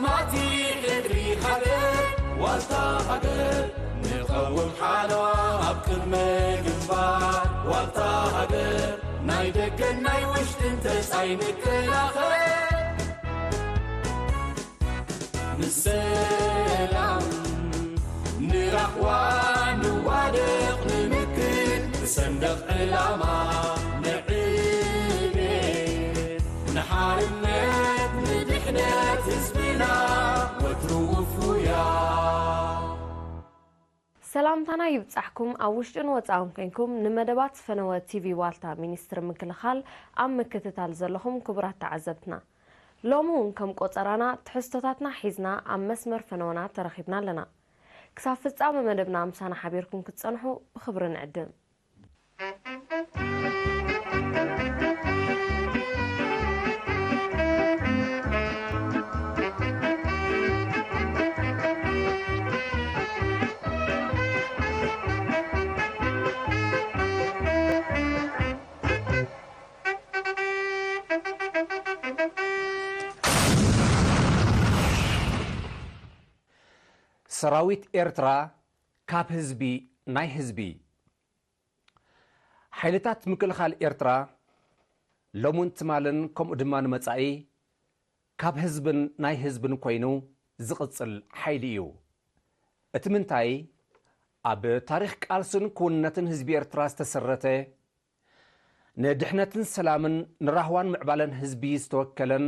ማቲ ሕድሪ ሃገር ዋልታ ሃገር ንቐውም ሓለዋ ኣብ ቅድመ ግንባር ዋልታ ሃገር ናይ ደገን ናይ ውሽጥን ተጻይ ንከላኸል። ንሰላም ንራህዋ ንዋደቕ ንምክት ብሰንደቕ ዕላማ ንዕቤት ንሓርነት ንድሕነት ህዝብና ወትሩ ውፉያ። ሰላምታና ይብጻሕኩም። ኣብ ውሽጥን ወጻእን ኮንኩም ንመደባት ፈነወ ቲቪ ዋልታ ሚኒስትሪ ምክልኻል ኣብ ምክትታል ዘለኹም ክቡራት ተዓዘብትና፣ ሎሚ እውን ከም ቆጸራና ትሕዝቶታትና ሒዝና ኣብ መስመር ፈነወና ተረኺብና ኣለና። ክሳብ ፍጻመ መደብና ምሳና ሓቢርኩም ክትጸንሑ ብኽብሪ ንዕድም። ሰራዊት ኤርትራ ካብ ህዝቢ፣ ናይ ህዝቢ። ሓይልታት ምክልኻል ኤርትራ ሎምን ትማልን ከምኡ ድማ ንመጻኢ ካብ ህዝብን ናይ ህዝብን ኮይኑ ዝቕጽል ሓይሊ እዩ። እቲ ምንታይ ኣብ ታሪኽ ቃልስን ክውንነትን ህዝቢ ኤርትራ ዝተሰረተ፣ ንድሕነትን ሰላምን ንራህዋን ምዕባለን ህዝቢ ዝተወከለን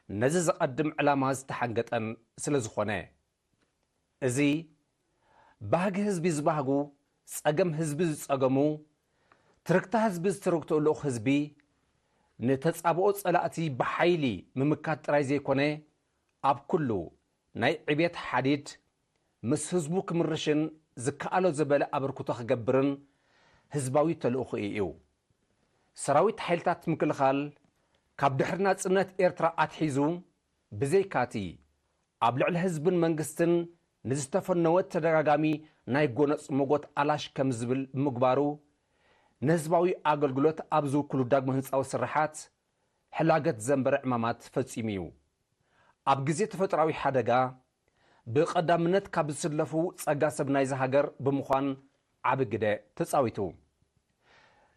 ነዚ ዘቐድም ዕላማ ዝተሓንገጠን ስለ ዝኾነ፣ እዚ ባህጊ ህዝቢ ዝበህጉ፣ ጸገም ህዝቢ ዝጸገሙ፣ ትርክታ ህዝቢ ዝትርክቱ ልኡኽ ህዝቢ፣ ንተጻብኦ ጸላእቲ ብሓይሊ ምምካት ጥራይ ዘይኮነ፣ ኣብ ኩሉ ናይ ዕቤት ሓዲድ ምስ ህዝቡ ክምርሽን ዝከኣሎ ዝበለ ኣበርክቶ ክገብርን ህዝባዊ ተልእኾኡ እዩ። ሰራዊት ሓይልታት ምክልኻል ካብ ድሕሪ ናጽነት ኤርትራ ኣትሒዙ ብዘይካቲ ኣብ ልዕሊ ህዝብን መንግስትን ንዝተፈነወ ተደጋጋሚ ናይ ጎነጽ መጎት ኣላሽ ከም ዝብል ብምግባሩ፣ ንህዝባዊ ኣገልግሎት ኣብ ዝውክሉ ዳግመ ህንጻዊ ስርሓት ሕላገት ዘንበረ ዕማማት ፈጺሙ እዩ። ኣብ ግዜ ተፈጥሮኣዊ ሓደጋ ብቐዳምነት ካብ ዝስለፉ ጸጋ ሰብ ናይዚ ሃገር ብምዃን ዓቢ ግደ ተጻዊቱ።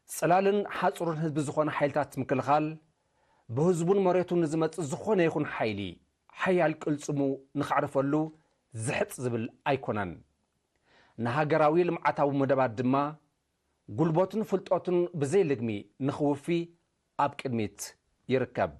ጽላልን ሓጹርን ህዝቢ ዝኾነ ሓይልታት ምክልኻል፣ ብህዝቡን መሬቱን ንዝመጽእ ዝኾነ ይኹን ሓይሊ ሓያል ቅልጽሙ ንኻዕርፈሉ ዝሕጽ ዝብል ኣይኮነን። ንሃገራዊ ልምዓታዊ መደባት ድማ ጉልበቱን ፍልጠቱን ብዘይ ልግሚ ንኽውፊ ኣብ ቅድሚት ይርከብ።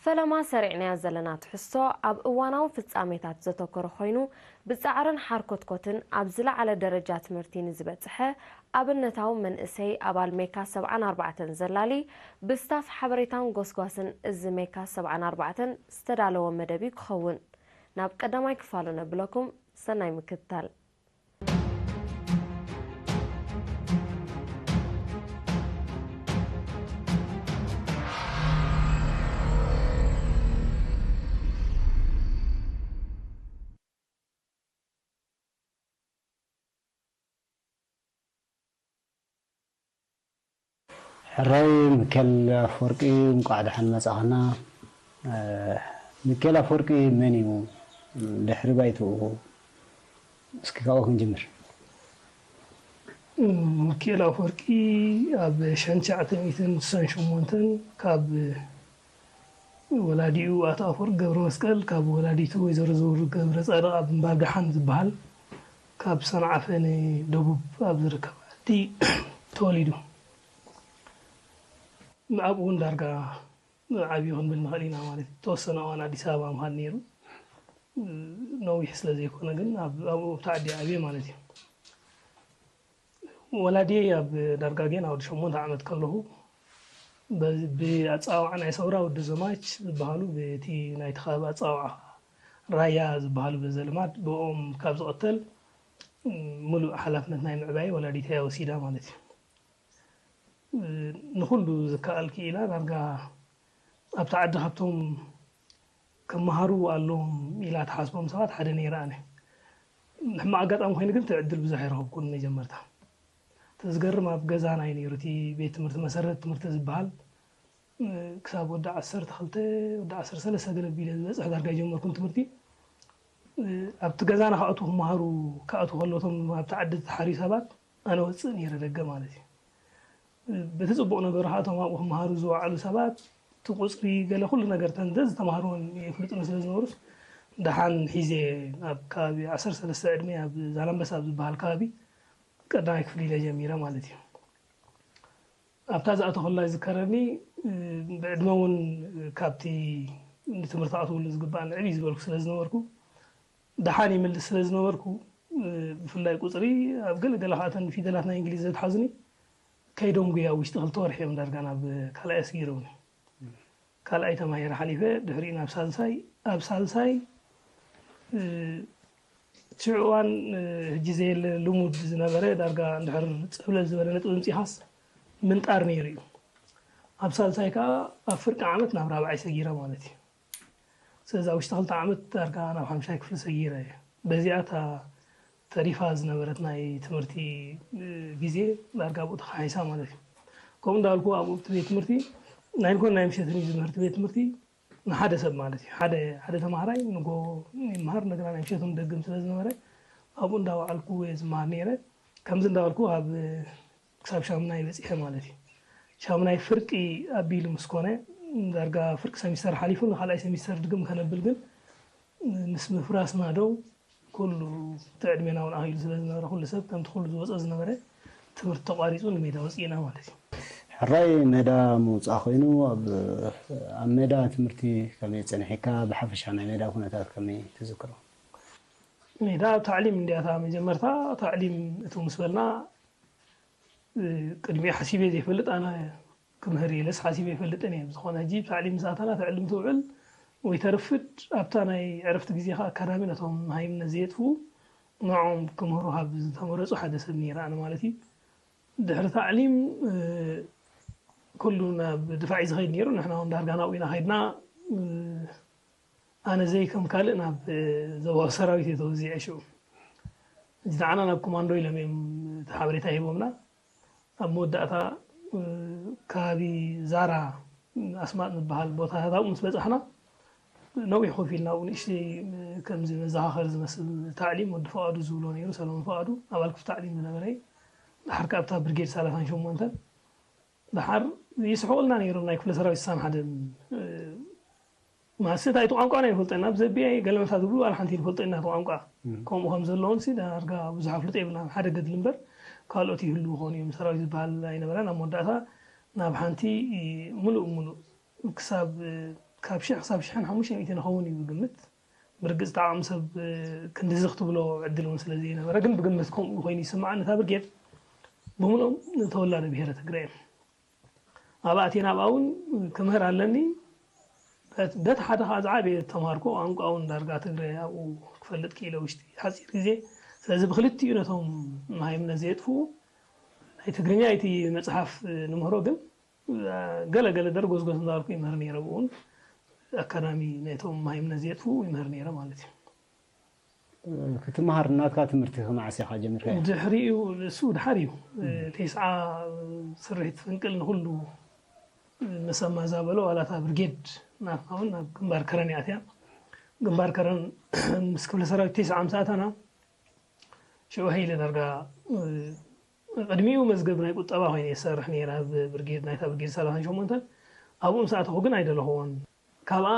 ፈለማ ሰሪዕናዮ ዘለና ትሕዝቶ ኣብ እዋናዊ ፍጻሜታት ዘተኮረ ኮይኑ፣ ብጻዕርን ሓርኮትኮትን ኣብ ዝለዓለ ደረጃ ትምህርቲ ንዝበጽሐ ኣብነታዊ መንእሰይ ኣባል ሜካ ሰብዓን ኣርባዕተን ዘላሊ፣ ብስታፍ ሓበሬታን ጎስጓስን እዚ ሜካ ሰብዓን ኣርባዕተን ዝተዳለወ መደብ እዩ ክኸውን። ናብ ቀዳማይ ክፋሉ ነብለኩም፣ ሰናይ ምክትታል። ሕራይ ሚካኤል ኣፈወርቂ፣ እንቋዕ ደሓን መጻእኻና። እ፣ ሚካኤል ኣፈወርቂ መን እዩ? ድሕሪ ባይትኡ እስኪ ካብኡ ክንጅምር። ሚካኤል ኣፈወርቂ ኣብ ሸሕን ትሽዓተ ሚእትን ስሳን ሸሞንተን ካብ ወላዲኡ ኣቶ ኣፈወርቂ ገብረመስቀል፣ ካብ ወላዲቱ ወይዘሮ ዘውሩ ገብረጻድቕ ኣብ እምባ ደሓን ዝበሃል ካብ ሰንዓፈ ንደቡብ ኣብ ዝርከብ ዓዲ ተወሊዱ። ኣብኡ እውን ዳርጋ ዓብዩ ክንብል ንኽእል ኢና ማለት እዩ። ዝተወሰነ እዋን ኣዲስ ኣበባ ምዃድ ነይሩ። ነዊሕ ስለ ዘይኮነ ግን ኣብ-፣ ኣብኡ ኣብቲ ዓዲ ዓብየ ማለት እዩ። ወላዲየይ ኣብ ዳርጋ ጌና ወዲ ሸሞንተ ዓመት ከለኹ በ-፣ ብኣጸዋውዓ ናይ ሰውራ ወዲ ዘማች ዝበሃሉ፣ በቲ ናይቲ ከባቢ ኣጸዋውዓ ራያ ዝበሃሉ በዘልማድ ብኦም ካብ ዝቐተል ምሉእ ሓላፍነት ናይ ምዕባይ ወላዲት እያ ወሲዳ ማለት እዩ። ንኹሉ ዝከኣል ክኢላ ዳርጋ ኣብቲ ዓዲ ካብቶም ክመሃሩ ኣለዎም ኢላ ትሓስቦም ሰባት ሓደ ነይረ ኣነ። ሕማቕ ኣጋጣሚ ኮይኑ ግን እቲ ዕድል ብዙሕ ኣይረኸብኩን። መጀመርታ እቲ ዝገርም ኣብ ገዛና እዩ ነይሩ። እቲ ቤት ትምህርቲ መሰረት ትምህርቲ ዝበሃል ክሳብ ወዲ ዓሰርተ ክልተ ወዲ ዓሰርተ ሰለስተ ገለ ቢለ ዝበፅሕ ዳርጋ ጀመርኩም ትምህርቲ። ኣብቲ ገዛና ክኣትዉ ክመሃሩ ክኣትዉ ከለዉ እቶም ኣብቲ ዓዲ ዝተሓርዩ ሰባት ኣነ ወፅእ ነይረ ደገ ማለት እዩ። በቲ ፅቡቕ ነገሩ ከዓ እቶም ኣብኡ ክመሃሩ ዝወዓሉ ሰባት እቲ ቁፅሪ ገለ ኩሉ ነገር ተንደ ዝተማሃርዎን የፍልጡን ስለ ዝነበሩስ ደሓን ሒዜ ኣብ ከባቢ ዓሰርተ ሰለስተ ዕድመ ኣብ ዛላምበሳ ኣብ ዝበሃል ከባቢ ቀዳማይ ክፍሊ ኢለ ጀሚረ ማለት እዩ። ኣብታ ዝኣተኹላ ይዝከረኒ። ብዕድመ እውን ካብቲ ንትምህርቲ ኣትውሉ ዝግባእ ንዕብ ዝበልኩ ስለ ዝነበርኩ ደሓን ይምልስ ስለ ዝነበርኩ ብፍላይ ቁፅሪ ኣብ ገለ ገለ ከኣተን ፊደላት ናይ እንግሊዝ ዘትሓዙኒ ከይዶም ጉያ ውሽጢ ክልተ ወርሒ እዮም ዳርጋ ናብ ካልኣይ ኣስጊሮም። ካልኣይ ተማሂረ ሓሊፈ ድሕሪኡ ናብ ሳልሳይ ኣብ ሳልሳይ ሽዑ እዋን ሕጂ ዘየለ ልሙድ ዝነበረ ዳርጋ እንድሕር ፅብለል ዝበለ ነጥቢ ምፂኻስ ምንጣር ነይሩ እዩ። ኣብ ሳልሳይ ከዓ ኣብ ፍርቂ ዓመት ናብ ራብዓይ ሰጊረ ማለት እዩ። ስለዚ ኣብ ውሽጢ ክልተ ዓመት ዳርጋ ናብ ሓምሻይ ክፍሊ ሰጊረ እየ። በዚኣ እታ ተሪፋ ዝነበረት ናይ ትምህርቲ ግዜ ዳርጋ ኣብኡ ተኻሒሳ ማለት እዩ። ከምኡ እንዳልኩ ኣብኡ እቲ ቤት ትምህርቲ ናይ ንኮን ናይ ምሸትን እዩ ዝምህርቲ ቤት ትምህርቲ ንሓደ ሰብ ማለት እዩ። ሓደ ሓደ ተማሃራይ ንጎ ይመሃር እንደገና ናይ ምሸት እውን ደግም ስለ ዝነበረ ኣብኡ እንዳወዓልኩ እየ ዝመሃር ነይረ። ከምዚ እንዳበልኩ ኣብ ክሳብ ሻምናይ በፂሐ ማለት እዩ። ሻምናይ ፍርቂ ኣቢሉ ምስ ኮነ ዳርጋ ፍርቂ ሰሚስተር ሓሊፉ ንካልኣይ ሰሚስተር ድግም ከነብል ግን ምስ ምፍራስና ደው ኩሉ እቲ ዕድሜና እውን ኣኺሉ ስለ ዝነበረ ኩሉ ሰብ ከምቲ ኩሉ ዝወፀ ዝነበረ ትምህርቲ ተቋሪፁ ንሜዳ ወፂእና ማለት እዩ። ሕራይ ሜዳ ምውፃእ ኮይኑ ኣብ ኣብ ሜዳ ትምህርቲ ከመይ ፀኒሕካ ብሓፈሻ ናይ ሜዳ ኩነታት ከመይ ትዝክሮ? ሜዳ ኣብ ታዕሊም እንዲያታ መጀመርታ ታዕሊም እቱ ምስ በልና ቅድሚኡ ሓሲበ ዘይፈልጥ ኣነ ክምህር ኢለስ ሓሲበ ኣይፈልጥን እየ። ብዝኾነ ሕጂ ብታዕሊም ምስ ኣተና ትዕልም ትውዕል ወይ ተርፍድ ኣብታ ናይ ዕረፍቲ ግዜኻ ኣካዳሚ ነቶም ሃይምነት ዘየጥፍኡ ንዖም ክምህሩ ካብ ዝተመረፁ ሓደ ሰብ ነይረ ኣነ ማለት እዩ። ድሕሪ ታዕሊም ኩሉ ናብ ድፋዕ እዩ ዝኸይድ ነይሩ። ንሕና እውን ዳርጋ ናብኡ ኢና ከይድና። ኣነ ዘይ ከም ካልእ ናብ ዞባዊ ሰራዊት እየ ተወዚዐ። ሽዑ ንዓና ናብ ኮማንዶ ኢሎም እዮም እቲ ሓበሬታ ሂቦምና። ኣብ መወዳእታ ከባቢ ዛራ ኣስማጥ ዝበሃል ቦታታት ኣብኡ ምስ በፃሕና ነዊሕ ኮፍ ኢልና ኣብኡ ንእሽተይ ከምዚ መዘኻኸሪ ዝመስል ታዕሊም ወዲ ፍቓዱ ዝብሎ ነይሩ፣ ሰለሞን ፍቓዱ ኣባል ክፍሊ ታዕሊም ዝነበረ እዩ። ድሓር ከኣ ኣብታ ብርጌድ ሰላሳን ሸሞንተን ድሓር ይስሕቑልና ነይሮም ናይ ክፍለ ሰራዊት ስሳን ሓደን። ማለት እንታይ እቲ ቋንቋና ይፈልጦ ኢና ብዘቢያ ገለ መሳ ዝብሉ ዋላ ሓንቲ ይፈልጦ ኢና እቲ ቋንቋ። ከምኡ ከም ዘለውን ሲ ዳርጋ ብዙሕ ኣፍልጦ የብልናን ሓደ ገድሊ እምበር ካልኦት ይህልዉ ኾኑ እዮም። ሰራዊት ዝበሃል ኣይነበረን ኣብ መወዳእታ ናብ ሓንቲ ሙሉእ ሙሉእ ክሳብ ካብ ሽሕ ክሳብ ሽሕን ሓሙሽተ ሚእቲ ንኸውን እዩ ግምት። ብርግፅ ተዓቕሚ ሰብ ክንድዚ ክትብሎ ዕድል እውን ስለ ዘይነበረ ግን ብግምት ከምኡ ኮይኑ ይስምዓኒ እታ ብርጌድ ብምሉኦም ተወላደ ብሄረ ትግረ እዮም። ኣብኣ ኣትየ ናብኣ እውን ክምህር ኣለኒ። በቲ ሓደ ከዓ ዝዓበየ ተምሃርኮ ቋንቋ እውን ዳርጋ ትግረ ኣብኡ ክፈልጥ ክኢለ ውሽጢ ሓፂር ግዜ። ስለዚ ብክልቲኡ ነቶም መሃይምነት ዘየጥፍኡ ናይ ትግርኛ እቲ መፅሓፍ ንምህሮ ግን ገለ ገለ ደርጎዝጎዝ እንዳበልኩ ይምህር ነይረ። ብኡ እውን ኣካዳሚ ነቶም መሃይምነት ዘየጥፍኡ ይምህር ነይረ ማለት እዩ። ክትመሃር ናትካ ትምህርቲ ከመዓስ ኢኻ ጀሚርካዮ? ድሕሪኡ እሱ ድሓር እዩ። ቴስዓ ስርሒት ፍንቅል ንኹሉ መሰማ ዛበሎ ዋላ እታ ብርጌድ ናትና እውን ናብ ግንባር ከረን እያ ኣትያ። ግንባር ከረን ምስ ክፍለ ሰራዊት ቴስዓ ምስ ኣተና ሽዑ ሃይለ ዳርጋ ቅድሚኡ መዝገብ ናይ ቁጠባ ኮይነ የሰርሕ ነይረ ኣብ ብርጌድ ናይታ ብርጌድ ሰላሳን ሸሞንተን ኣብኡ ምስ ኣተኹ ግን ኣይደለኽዎን። ካብኣ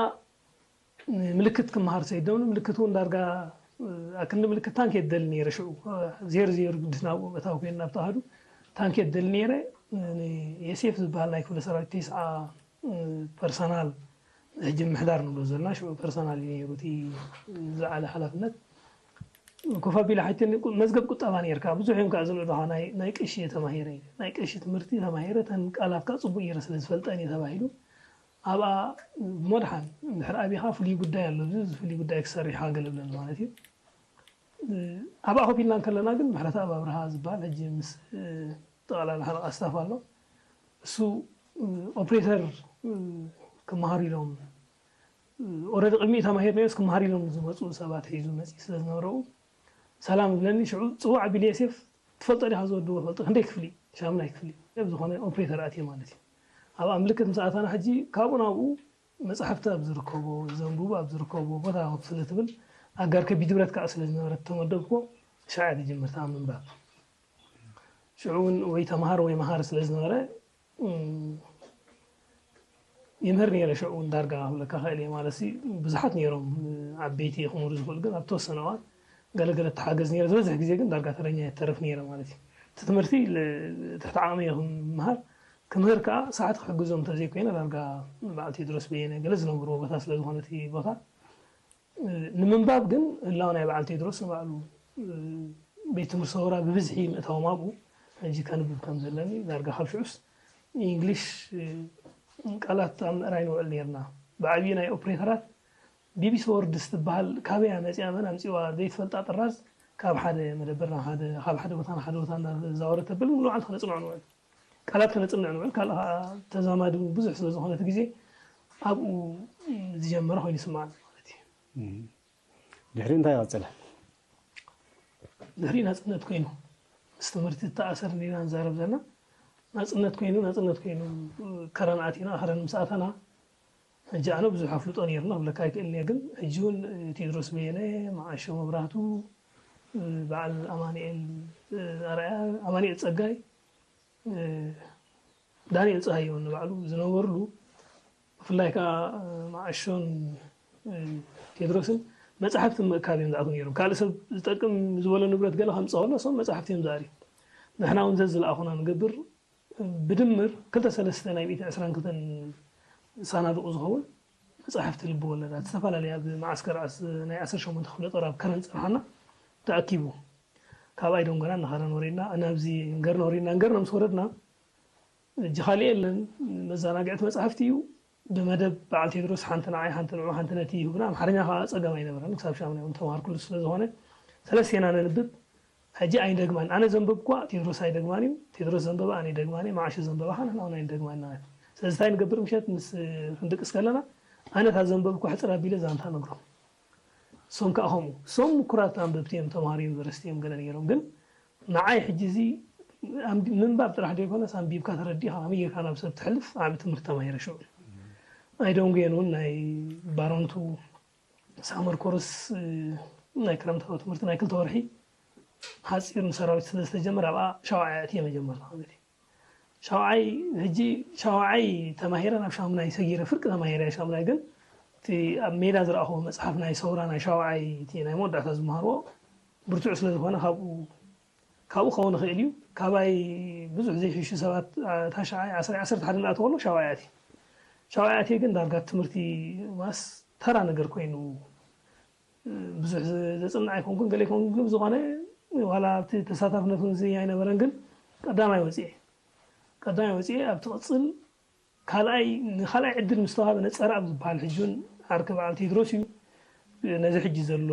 ምልክት ክመሃር ሰይዶም ምልክት እውን ዳርጋ ኣክንዲ ምልክት ታንክ የደሊ ነይረ ሽዑ ዜር ዜር ግድስ ናብኡ መታው ኮይን ናብ ተዋህዱ ታንክ የደሊ ነይረ። የሴፍ ዝበሃል ናይ ክፍለ ሰራዊት ቴስዓ ፐርሰናል ሕጂ ምሕዳር ንብሎ ዘለና ሽዑ ፐርሰናል እዩ ነይሩ እቲ ዝለዓለ ሓላፍነት። ኮፍ ኣቢላ ሓቲኒ መዝገብ ቁጠባ ነይርካ ብዙሕ እዮም ከዓ ዝንእዱኻ ናይ ቀሺ እየ ተማሂረ ናይ ቀሺ ትምህርቲ ተማሂረ ተን ቃላት ከዓ ፅቡቅ ገይረ ስለ ዝፈልጠን እየ ተባሂሉ ኣብኣ ብመድሓን እንድሕር ኣቢኻ ፍሉይ ጉዳይ ኣሎ እዚ ፍሉይ ጉዳይ ክሰርሕ ገለ ብለኒ ማለት እዩ። ኣብኣ ኮፍ ኢልና እንከለና ግን ምሕረተኣብ ኣብርሃ ዝበሃል ሕጂ ምስ ጠቕላላ ሓለቓ ስታፍ ኣሎ። እሱ ኦፕሬተር ክመሃሩ ኢሎም ኦረዲ ቅድሚኡ ተማሂርናዮስ ክመሃር ኢሎም ዝመፁ ሰባት ሒዙ መፂ ስለ ዝነበረው ሰላም እብለኒ። ሽዑ ፅዋዕ ኣቢለ ዮሴፍ ትፈልጦ ዲኻ ዝወድዎ ፈልጦ ክንደይ ክፍሊ ሻምናይ ክፍሊ ኣብ ዝኾነ ኦፕሬተር ኣትየ ማለት እዩ። ኣብኣ ምልክት ምስ ኣታና ሕጂ ካብኡ ናብኡ መፅሓፍቲ ኣብ ዝርከቦ ዘንብቡ ኣብ ዝርከቦ ቦታ ኮፍ ስለ ትብል ኣጋር ከቢድ ብረት ከዓ ስለ ዝነበረት ተመደብኮ ሻዕ ትጅምር ተኣ ምንባብ ሽዑ እውን ወይ ተምሃር ወይ መሃር ስለ ዝነበረ ይምህር ነይረ። ሽዑ እውን ዳርጋ ክብለካ ክእል እየ ማለት ብዙሓት ነይሮም ዓበይቲ ክምህሩ ዝኽእሉ ግን ኣብ ተወሰነ እዋን ገለገለ ተሓገዝ ነይረ። ዝበዝሕ ግዜ ግን ዳርጋ ተረኛ የተርፍ ነይረ ማለት እዩ። እቲ ትምህርቲ ትሕቲ ዓቕሚ እየ ክምሃር ክምህር ከዓ ሰዓት ክሕግዞም እንተዘይኮይነ ዳርጋ በዓል ቴድሮስ በየነ ገለ ዝነብርዎ ቦታ ስለ ዝኾነ እቲ ቦታ ንምንባብ ግን ህላወ ናይ በዓል ቴድሮስ ንባዕሉ ቤት ትምህርቲ ሰውራ ብብዝሒ ምእታዎም ኣብኡ ሕጂ ከንብብ ከም ዘለኒ ዳርጋ ካብ ሽዑስ ኢንግሊሽ ቃላት ኣብ ምእራይ ንውዕል ነርና። ብዓብዩ ናይ ኦፕሬተራት ቢቢሲ ወርድስ ትበሃል ካበያ መፅያ መን ኣምፅዋ ዘይትፈልጣ ጥራዝ ካብ ሓደ መደበር ናብ ሓደ ካብ ሓደ ቦታ ናብ ሓደ ቦታ እንዳዛወረ ተብል ሙሉ መዓልቲ ክነፅንዖ ንውዕል። ቃላት ከነፅንዕ ንውዕል ካልእ ከዓ ተዛማዲ እውን ብዙሕ ስለ ዝኾነ እቲ ግዜ ኣብኡ ዝጀመረ ኮይኑ ይስማዓኒ ማለት እዩ። ድሕሪ እንታይ ቀፅለ? ድሕሪ ናፅነት ኮይኑ ምስ ትምህርቲ ዝተኣሰር እንዲና ንዛረብ ዘለና ናፅነት ኮይኑ ናፅነት ኮይኑ ከረን ኣቲና ከረን ምስ ኣተና ሕጂ ኣነ ብዙሕ ኣፍልጦ ነይርና ክብለካ ኣይክእልን እየ ግን ሕጂ እውን ቴድሮስ በየነ መዓሾ መብራህቱ በዓል ኣማንኤል ኣርኣያ ኣማንኤል ፀጋይ ዳንኤል ፀሃየ እውን ንባዕሉ ዝነበርሉ ብፍላይ ከዓ መዓሾን ቴድሮስን መፃሕፍቲ ምእካብ እዮም ዝኣትዉ ነይሮም። ካልእ ሰብ ዝጠቅም ዝበሎ ንብረት ገለ ከምፅእ ከሎ እሶም መፃሕፍቲ እዮም ዝኣርዩ። ንሕና እውን ዘዝለኣኹና ንገብር ብድምር ክልተ ሰለስተ ናይ ሚእቲ ዕስራን ክልተን ሳናዱቕ ዝኸውን መፃሕፍቲ ልቢ ወለዳት ዝተፈላለዩ ኣብ መዓስከር ናይ ዓሰርተ ሸሞንተ ክፍለ ጦር ኣብ ከረን ፀንሓና ተኣኪቡ ካብ ኣይዶንጎና እናኸረን ወሪድና ናብዚ እንገርነ ወሪድና እንገርነ ምስ ወረድና ሕጂ ካሊእ የለን መዘናግዕቲ መፅሓፍቲ እዩ ብመደብ በዓል ቴድሮስ ሓንቲ ንዓይ ሓንቲ ንዑ ሓንቲ ነቲ ይህቡና ኣምሓርኛ ከዓ ፀገም ኣይነበረን ክሳብ ሻምናይ እውን ተምሃርኩሉ ስለዝኾነ ሰለስቴና ነንብብ ሕጂ ኣይንደግማን ኣነ ዘንበብኳ ቴድሮስ ኣይደግማን እዩ ቴድሮስ ዘንበበ ኣነ ይደግማን እየ መዓሾ ዘንበበ ከዓ ንሕና እውን ኣይንደግማን ኢና ስለዚ እንታይ ንገብር ምሸት ምስ ክንድቅስ ከለና ኣነ እታ ዘንበብኳ ሕፅር ኣቢለ ዛንታ ነግሮም እሶም ከዓ ከምኡ እሶም ምኩራት ኣንበብቲ እዮም ተምሃሮ ዩኒቨርሲቲ እዮም ገለ ነይሮም ግን ንዓይ ሕጂ እዚ ምንባብ ጥራሕ ዘይኮነስ ኣንቢብካ ተረዲእካ ከመይ ጌርካ ናብ ሰብ ተሕልፍ ዓቢ ትምህርቲ ተማሂረ ሽዑ ኣይደንጉየን እውን ናይ ባረንቱ ሳመር ኮርስ ናይ ክረምታዊ ትምህርቲ ናይ ክልተ ወርሒ ሓፂር ንሰራዊት ስለ ዝተጀመረ ኣብኣ ሻውዓይ ኣእትየ መጀመርታ ማለት እዩ ሻውዓይ ሕጂ ሻውዓይ ተማሂረ ናብ ሻሙናይ ሰጊረ ፍርቂ ተማሂረ ሻሙናይ ግን እቲ ኣብ ሜዳ ዝረኣኹዎ መፅሓፍ ናይ ሰውራ ናይ ሻውዓይ እቲ ናይ መወዳእታ ዝመሃርዎ ብርቱዕ ስለ ዝኾነ ካብኡ ካብኡ ክኸውን ይኽእል እዩ ካባይ ብዙሕ ዘይሕሹ ሰባት ታሽዓይ ዓስራይ ዓሰርተ ሓደ እናኣተወ ከሎ ሻውዓይ ኣትየ ሻውዓይ ኣትየ ግን ዳርጋ ትምህርቲ ማስ ተራ ነገር ኮይኑ ብዙሕ ዘፅንዕ ኣይኮንኩን ገለ ይኮንኩን ግን ዝኾነ ዋላ ኣብቲ ተሳታፍነት እውን ዝይ ኣይነበረን ግን ቀዳማይ ወፅኤ ቀዳማይ ወፅኤ ኣብቲ ቅፅል ካልኣይ ንካልኣይ ዕድል ምስ ተዋሃበ ነፀረ ኣብ ዝበሃል ሕጂ እውን ዓርኪ በዓል ቴድሮስ እዩ ነዚ ሕጂ ዘሎ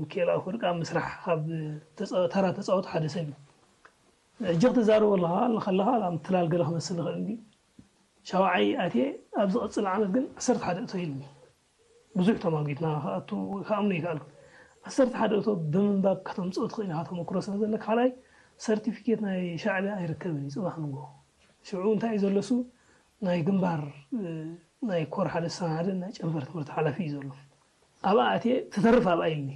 ሚካኤል ኣፈወርቂ ኣብ ምስራሕ ካብ ተራ ተፃወት ሓደ ሰብ እዩ ሕጂ ክትዛረቦ ኣለካ ከለካ ምትላል ገለ ክመስል ይኽእል እንዲ ሻውዓይ ኣትየ ኣብ ዝቐፅል ዓመት ግን ዓሰርተ ሓደ እቶ ኢልኒ ብዙሕ ተማጒትና ክኣቱ ክኣምኖ ይከኣልኩ ዓሰርተ ሓደ እቶ ብምንባብ ከተምፅኦ ትኽእል ኢኻ ተመክሮ ስለ ዘለካ ካልኣይ ሰርቲፊኬት ናይ ሻዕብያ ኣይርከብን እዩ ፅባሕ ንጎ ሽዑ እንታይ እዩ ዘለሱ ናይ ግንባር ናይ ኮር ሓደ ስሳን ሓደን ናይ ጨንፈር ትምህርቲ ሓላፊ እዩ ዘሎ ኣብኣ ኣትየ ትተርፍ ኣብኣ ኢልኒ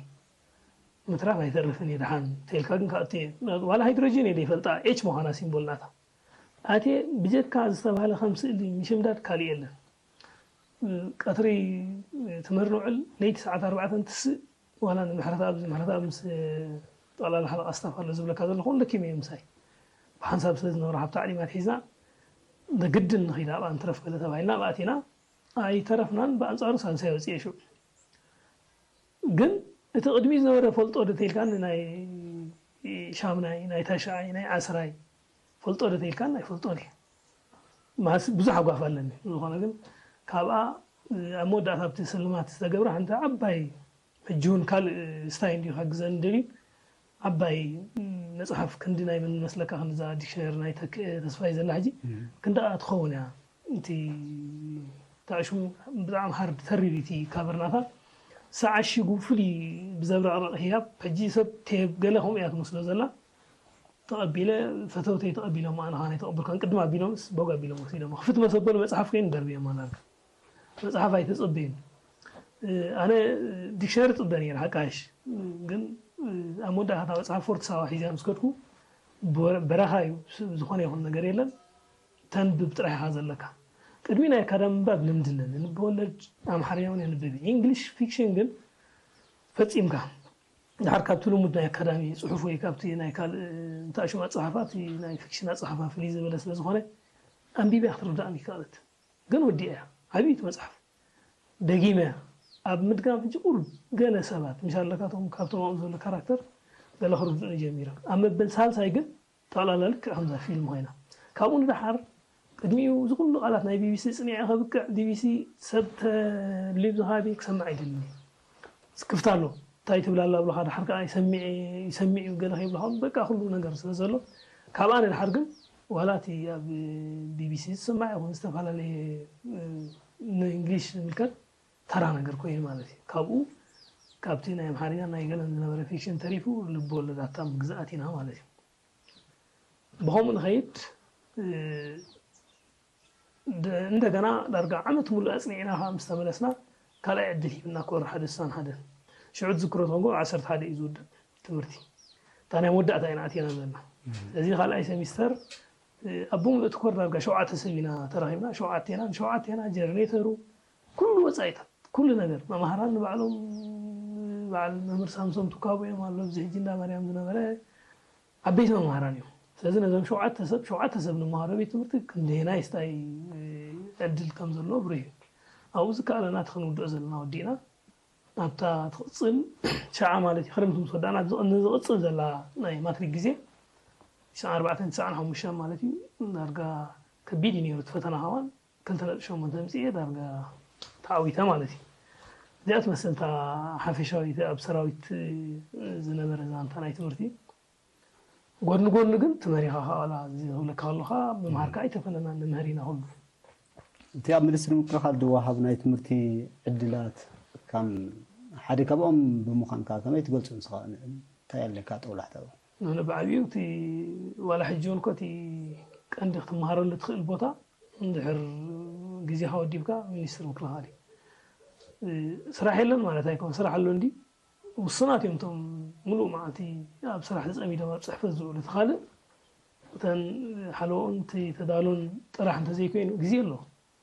ምትራፍ ኣይተርፍን እዩ ደሓን ተልካ ግን ክኣቱ እየ ዋላ ሃይድሮጅን እየ ዘይፈልጣ ኤች ምዃና ሲምቦል ናታ ኣትየ ብጀካ ዝተባህለ ከም ስእሊ ምሽምዳድ ካሊእ የለን ቀትሪ ትምህር ንውዕል ለይቲ ሰዓት ኣርባዕተ እንትስእ ዋላ ንምሕረተኣብ ምሕረተኣብ ምስ ጠቕላላ ሓለቓ ስታፍ ኣሎ ዝብለካ ዘለኹ ደኪመ እየ ምሳይ ብሓንሳብ ስለ ዝነበረ ካብ ታዕሊም ኣትሒዝና ብግድን ንኺድ ኣብኣ ንትረፍ ገለ ተባሂልና ኣብኣ ኣቲና ኣይተረፍናን ብኣንፃሩ ሳልሳይ ወፅየ ሽዑ ግን እቲ ቅድሚኡ ዝነበረ ፈልጦ ዶ ተይልካኒ ናይ ሻምናይ ናይ ታሽዓይ ናይ ዓስራይ ፈልጦ ዶ ተይልካኒ ኣይፈልጦን እየ ማስ ብዙሕ ኣጓፍ ኣለኒ ዝኾነ ግን ካብኣ ኣብ መወዳእታ ኣብቲ ስልማት ዝተገብረ ሓንቲ ዓባይ ሕጂ እውን ካልእ ስታይ እንዲዩ ከግዘኒ ደልዩ። ዓባይ መፅሓፍ ክንዲ ናይ መን መስለካ፣ ክንዛ ዲክሽነሪ ናይ ተስፋይ ዘላ ሕጂ ክንዳኣ ትኸውን እያ። እቲ ታሽሙ ብጣዕሚ ሃርድ ተሪር እቲ ካቨርናታ ሰዓሽጉ ፍሉይ ብዘብረቕረቕ ህያብ። ሕጂ ሰብ ቴብ ገለ ከምኡ እያ ትመስሎ ዘላ። ተቐቢለ ፈተውተይ ተቐቢሎም ኣነ ኻና ኣይተቐበልካን ቅድም ኣቢሎምስ ቦግ ኣቢሎም ወሲዶም ክፍት መሰበሉ መፅሓፍ ኮይኑ ደርብዮም ኣላልካ። መፅሓፍ ኣይተፀበዩን። ኣነ ዲክሽነሪ ፅበ ነይረ ሓቃሽ፣ ግን ኣብ መወዳእታ መፅሓፍ ፎርት ሳዋ ሒዚያ ምስ ከድኩ በረኻ እዩ። ዝኾነ ይኹን ነገር የለን። ተንብብ ጥራሕ ኢኻ ዘለካ። ቅድሚ ናይ ኣካዳሚ ምንባብ ልምዲ ኣለኒ። ልብወለድ ኣምሓርኛ እውን የንብብ። ኢንግሊሽ ፊክሽን ግን ፈፂምካ ድሓር ካብቲ ልሙድ ናይ ኣካዳሚ ፅሑፍ ወይ ካብቲ ናይ ካልእ እንታሽም ኣፀሓፋ እቲ ናይ ፊክሽን ኣፀሓፋ ፍልይ ዝበለ ስለ ዝኾነ ኣንቢብያ ክትርዳእኒ ይከኣለት። ግን ወዲኣ እያ ዓብይቲ መፅሓፍ ደጊመ እያ። ኣብ ምድጋም ሕጂ ቁሩብ ገለ ሰባት ምሽ ኣለካቶም ካብቶም ኣብኡ ዘሎ ካራክተር ገለ ክርድኡኒ ጀሚሮም ኣብ መበል ሳልሳይ ግን ጠቕላላ ልክዕ ከምዛ ፊልም ኮይና። ካብኡ ንደሓር ቅድሚኡ እዚ ኩሉ ቃላት ናይ ቢቢሲ ጽኒዐ ከብቅዕ ቢቢሲ ሰብ ተሊብ ዝሃቢ ክሰምዕ ኣይደልን። ክፍት ኣሎ እንታይ ትብል ኣላ ብለኻ ደሓር ከዓ ይሰምዕ ይሰምዕ እዩ ገለ ከይብለኻ በቃ ኩሉ ነገር ስለ ዘሎ ካብኣ ንደሓር ግን ዋላ እቲ ኣብ ቢቢሲ ዝስማዕ ይኹን ዝተፈላለየ ንእንግሊሽ ዝምልከት ተራ ነገር ኮይኑ ማለት እዩ። ካብኡ ካብቲ ናይ ኣምሓርኛ ናይ ገለን ዝነበረ ፊክሽን ተሪፉ ልቢ ወለዳታ ምግዛኣት ኢና ማለት እዩ። ብኸምኡ ንኸይድ እንደገና ዳርጋ ዓመት ሙሉእ ኣፅኒዕና ከዓ ምስ ተመለስና ካልኣይ ዕድል ሂብና ክወር ሓደ ስሳን ሓደን ሽዑ ዝክሮ ተንጎ ዓሰርተ ሓደ እዩ ዝውድእ ትምህርቲ እታ ናይ መወዳእታ ኢና ኣትየና ዘለና። ስለዚ ካልኣይ ሰሚስተር ኣብ ብምሉእ እቲ ኮር ዳርጋ ሸውዓተ ሰብ ኢና ተራኺብና። ሸውዓቴና ንሸውዓቴና ጀነሬተሩ ኩሉ ወፃኢታት ኩሉ ነገር መምሃራን ንባዕሎም በዓል መምህር ሳምሶም ትካቦ እዮም ኣሎ ኣብዚ ሕጂ እንዳ ማርያም ዝነበረ ዓበይቲ መምሃራን እዮም። ስለዚ ነዞም ሸውዓተ ሰብ ሸውዓተ ሰብ ንመሃሮ ቤት ትምህርቲ ክንደየናይ ስታይ ዕድል ከም ዘሎ ብሩህ እዩ። ኣብኡ ዝከኣለና እቲ ክንውድኦ ዘለና ወዲእና ኣብታ ትቕፅል ሸዓ ማለት እዩ ክረምቲ ምስ ወዳእና ንዝቕፅል ዘላ ናይ ማትሪክ ግዜ ትስዓን ኣርባዕተን ትስዓን ሓሙሽተን ማለት እዩ ዳርጋ ከቢድ እዩ ነይሩ እቲ ፈተና ከማን ክልተ ነጥቢ ሸሞንተ ኣምፂኤ ዳርጋ ተዓዊተ ማለት እዩ። እዚኣ ትመስል እታ ሓፈሻዊት ኣብ ሰራዊት ዝነበረ ዛንታ ናይ ትምህርቲ ጎድኒ ጎድኒ ግን ትመሪኻ ከኣላ ዝብለካ ከለኻ ምምሃርካ ኣይተፈለና ንምህር ኢና ኩሉ። እቲ ኣብ ሚኒስትሪ ምክልኻል ዝወሃብ ናይ ትምህርቲ ዕድላት ከም ሓደ ካብኦም ብምዃንካ ከመይ ትገልፁ ንስኻ እንታይ ኣለካ ጠውላሕታ? ንብዓብዩ እቲ ዋላ ሕጂ እውን ኮቲ ቀንዲ ክትመሃረሉ ትኽእል ቦታ እንድሕር ግዜኻ ወዲብካ ሚኒስትሪ ምክልኻል እዩ። ስራሕ የለን ማለት ኣይኮን ስራሕ ኣሎ እንዲ ውሱናት እዮም እቶም ሙሉእ መዓልቲ ኣብ ስራሕ ተፀሚዶም ኣብ ፅሕፈት ዝውዕሉ እቲ ካልእ እተን ሓለኦን ተዳሎን ጥራሕ እንተዘይኮይኑ ግዜ ኣሎ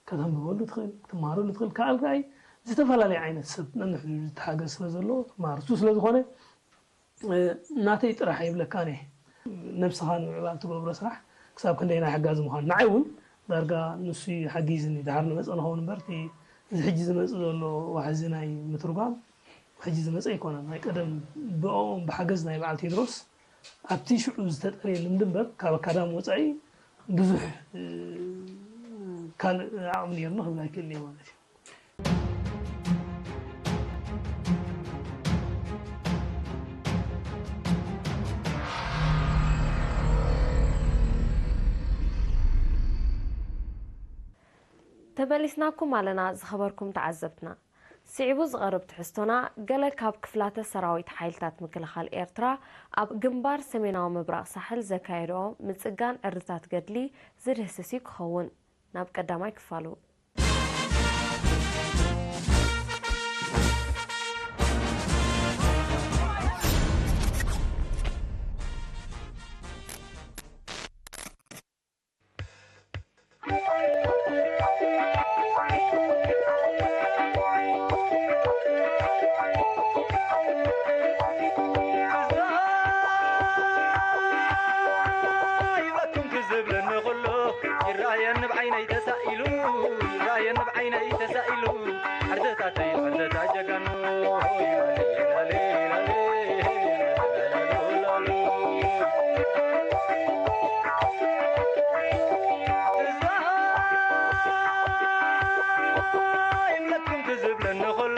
ከተንብበሉ ትኽእል ክትመሃረሉ ትኽእል ከኣልካይ ዝተፈላለየ ዓይነት ሰብ ነንሕዱ ዝተሓገዝ ስለ ዘሎ ትመሃር እሱ ስለ ዝኾነ ናተይ ጥራሕ ኣይብለካን እየ ነብስኻ ንምዕባል ትገብሮ ስራሕ ክሳብ ክንደይ ናይ ሓጋዚ ምዃን ንዓይ እውን ዳርጋ ንሱ ሓጊዝኒ ድሓር ንመፀ ንኸውን እምበር እዚ ሕጂ ዝመፅእ ዘሎ ዋሕዚ ናይ ምትርጓም ሕጂ ዝመፀ ኣይኮነን ናይ ቀደም ብኦም ብሓገዝ ናይ በዓል ቴድሮስ ኣብቲ ሽዑ ዝተጠርየ ልምዲ እምበር ካብ ኣካዳሚ ወፃኢ ብዙሕ ካልእ ዓቕሚ ነይርና ክብል ኣይክእልን እየ ማለት እዩ። ተመሊስናኩም ኣለና ዝኸበርኩም ተዓዘብትና። ስዒቡ ዝቐርብ ትሕዝቶና ገለ ካብ ክፍላተ ሰራዊት ሓይልታት ምክልኻል ኤርትራ ኣብ ግንባር ሰሜናዊ ምብራቕ ሳሕል ዘካየድኦ ምጽጋን ዕርድታት ገድሊ ዝድህስስ እዩ ክኸውን። ናብ ቀዳማይ ክፋሉ። ይረኣየኒ ብዓይነይ ተሳኢሉ ይረኣየኒ ብዓይነይ ተሳኢሉ ዓርደታተይ ዓርደታ ጀጋኑ ይብለኩም ክዝብለኒ ከሎ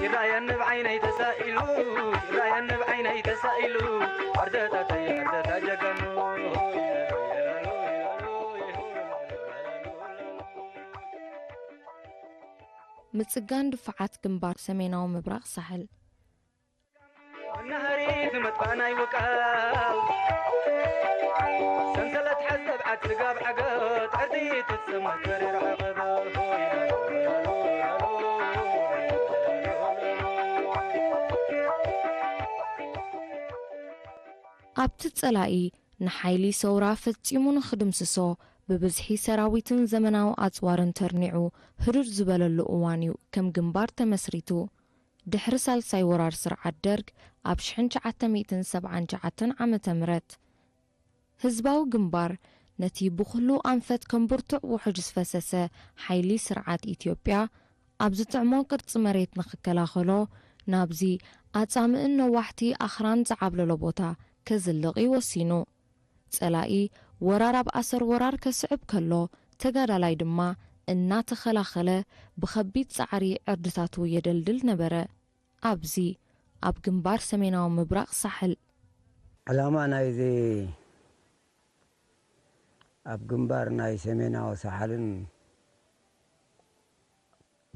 ይረኣየኒ ብዓይነይ ተሳኢሉ ይራየኒ ብዓይነይ ተሳኢሉ ኣርደታተይ ኣርደታ ጀጋኑ። ምጽጋን ድፋዓት ግንባር ሰሜናዊ ምብራቕ ሳሕል። መናሃሪት መጥፋእናይ ውቃው ሰንሰለት ሓዝ ተብዓት ስጋብ ዓገት ዕርዲ ትጽመት ተሪር ዓቐበ። ኣብቲ ጸላኢ ንሓይሊ ሰውራ ፈጺሙ ንኽድምስሶ ብብዝሒ ሰራዊትን ዘመናዊ ኣጽዋርን ተርኒዑ ህዱድ ዝበለሉ እዋን እዩ ከም ግንባር ተመስሪቱ። ድሕሪ ሳልሳይ ወራር ስርዓት ደርግ ኣብ ሽሕን ትሽዓተ ሚእትን ሰብዓን ትሽዓተን ዓመተ ምህረት ህዝባዊ ግንባር ነቲ ብኹሉ ኣንፈት ከም ብርቱዕ ውሑጅ ዝፈሰሰ ሓይሊ ስርዓት ኢትዮጵያ ኣብ ዝጥዕሞ ቅርጺ መሬት ንኽከላኸሎ ናብዚ ኣጻምእን ነዋሕቲ ኣኽራን ዝዓብለሎ ቦታ ከዝልቕ እዩ ወሲኑ። ጸላኢ ወራር ኣብ ኣሰር ወራር ከስዕብ ከሎ ተጋዳላይ ድማ እናተኸላኸለ ብኸቢድ ጻዕሪ ዕርድታቱ የደልድል ነበረ። ኣብዚ ኣብ ግንባር ሰሜናዊ ምብራቕ ሳሕል። ዕላማ ናይዚ ኣብ ግንባር ናይ ሰሜናዊ ሳሕልን